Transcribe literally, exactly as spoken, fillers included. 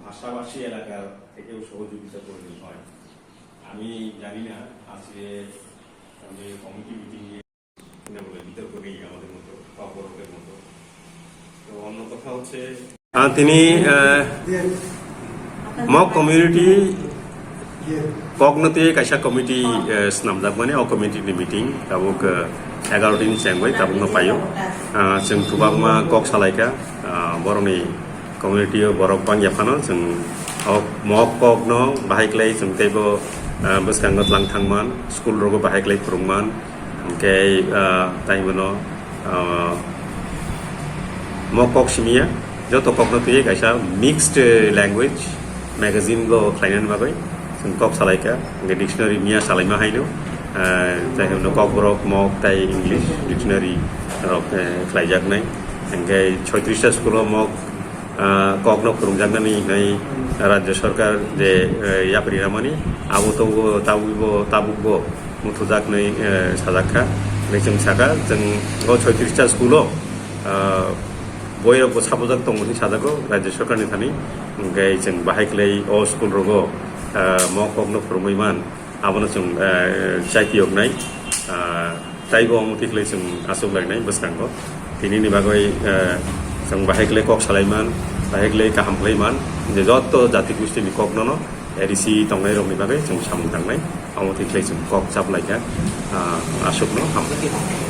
ভাষাভাষী এলাকা থেকেও সহযোগিতা প্রয়োজন হয়। আমি জানি না আজকে আমি কমিটি মিটিং নিয়ে, মানে, বিতর্ক নেই আমাদের মতো, ককবরকের মতো। তো অন্য কথা হচ্ছে, আহ, tini, ah, Mok community kokno twi kaisa committee, ah, snamjakmani, o committee ni meeting tabuk, ah, egaroh din chengbai tabukno paio. Ah, chwng kwbangma kok salaikha, ah, borokni community o borok bangya phano chwng o Mok kokno bahai khlai chwng teibo, ah, bwskango tlang thangman, school rogo bahai khlai phwrwngman, hwnkhe, ah, tai bono, ah, Mok kok simiya joto kokno twi kaisa mixed, eh, language magazine bo khlainani bagwi chwng kok salaikha, hwnkhe dictionary miya salaima haino, ah, tai hwno Kokborok, Mok tai English dictionary rok, eh, khlaijaknai, hwnkhe soitrista school o Mok ah, kokno phwrwngjaknani hinwi Rajya Sorkar je, eh, yapri ramani, abo tabukbo, tabukbo muthujak hinwi, eh, sajak kha. Hinwi chwng sakha, chwng o soitrista school o, ah, boirokbo sapojak tongo hinwi sajago Rajya Sorkarni thani. Hwnkhe chwng bahai khlai o school rogo, ah, Mok kokno phwrwngwi man. Abono chwng, eh, chaitiyoknai, ah, taibo omo tikhlai chwng achuklainai bwskango. Tinini bagwi, eh, chwng bahai khlai kok salaiman, bahai khlai kaham khlaiman, je jotto jati gustini koknono A D C tongnairokni bagwi chwng samung tangnai. Omo tikhlai chwng kok chaplaikha, ah, aswkno hambai.